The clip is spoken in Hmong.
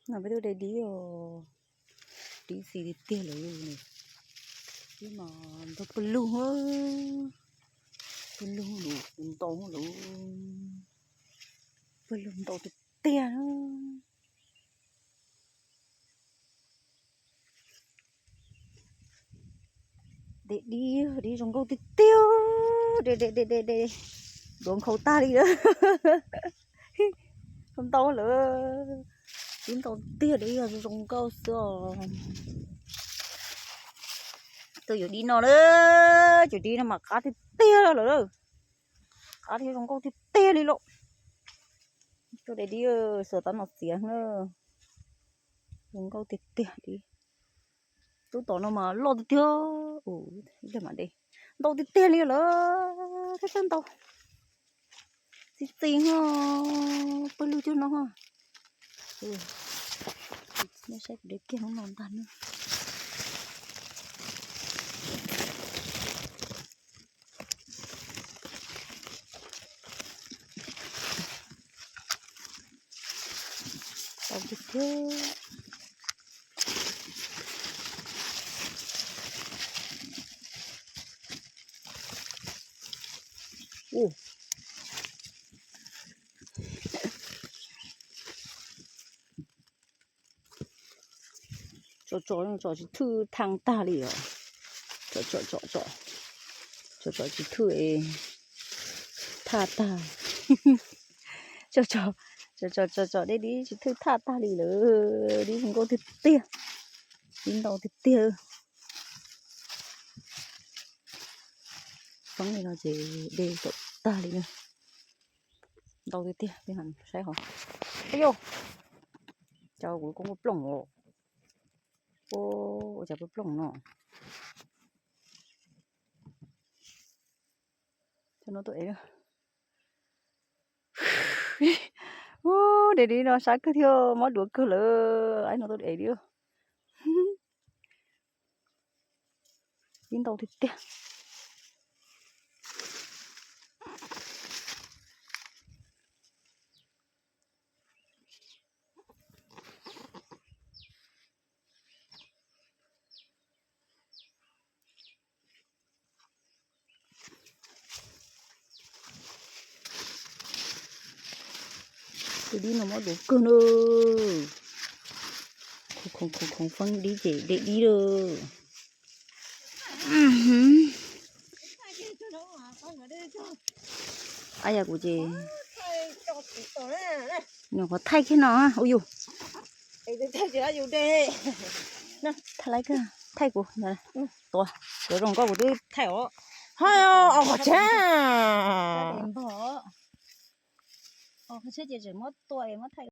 No peb tuaj de dib os, dib txiv tiag tiag lawm. Dib mas ntau pawg lug, pawg lug lawm, ntau lawm, pawg lug ntau tiag tiag. De dib, dib zoo nkauj tiag tiag, de de de de de, duav nkhaus tag li lawm. Ntau lawm, dib ntau tiag, dib yog zoo nkauj xwb os. Tuaj yuav dib no na, cov dib no mas qab tiag tiag lawm, qab thiab zoo nkauj tiag tiag li lawm. Tuaj de dib xuas tab no txiav na, zoo nkauj tiag tiag dib. Tub tom no mas loj tiag tiag, ib leeg mam de. Ntau tiag tiag li lawm, thaj tsam ntau. Txi txi ho, pawg lug cuag no ho. Nej saib kuv de kiag hnub no ntag na. Tau tiag tiag. Tsom tsom tsom tsis thwj thaj tag li os. Tsom tsom tsom tsom tsom tsis thwj thaj tag. Tsom tsom tsom tsom tsom tsom de dib tsis thwj thaj tag li lawm, dib zoo nkauj tiag tiag, dib ntau tiag tiag. Foob li no ces de tau tag li na. Ntau tiag tiag, saib hov. Yog, cas kuv koob plooj os. Ua cas plooj no. Cov no tuaj ev. Ub, de dib no sab kawg thiab, mob duav kawg lawm, aib no tuaj ev dib. Dib ntau tiag tiag. Tus dib no mob duav kawg na. Khoov khoov khoov foob dib ces de dib lawm. Ab yam kuv ces nyuam qhuav thaij kiag no, ua yus. Thaij laiv kawg, thaij kuv, tuav, tuav zoo nkauj kuv twb thaij os. Ho, os qhov tsheb. Os qhov tsheb ces tseem muab tua es muab thaij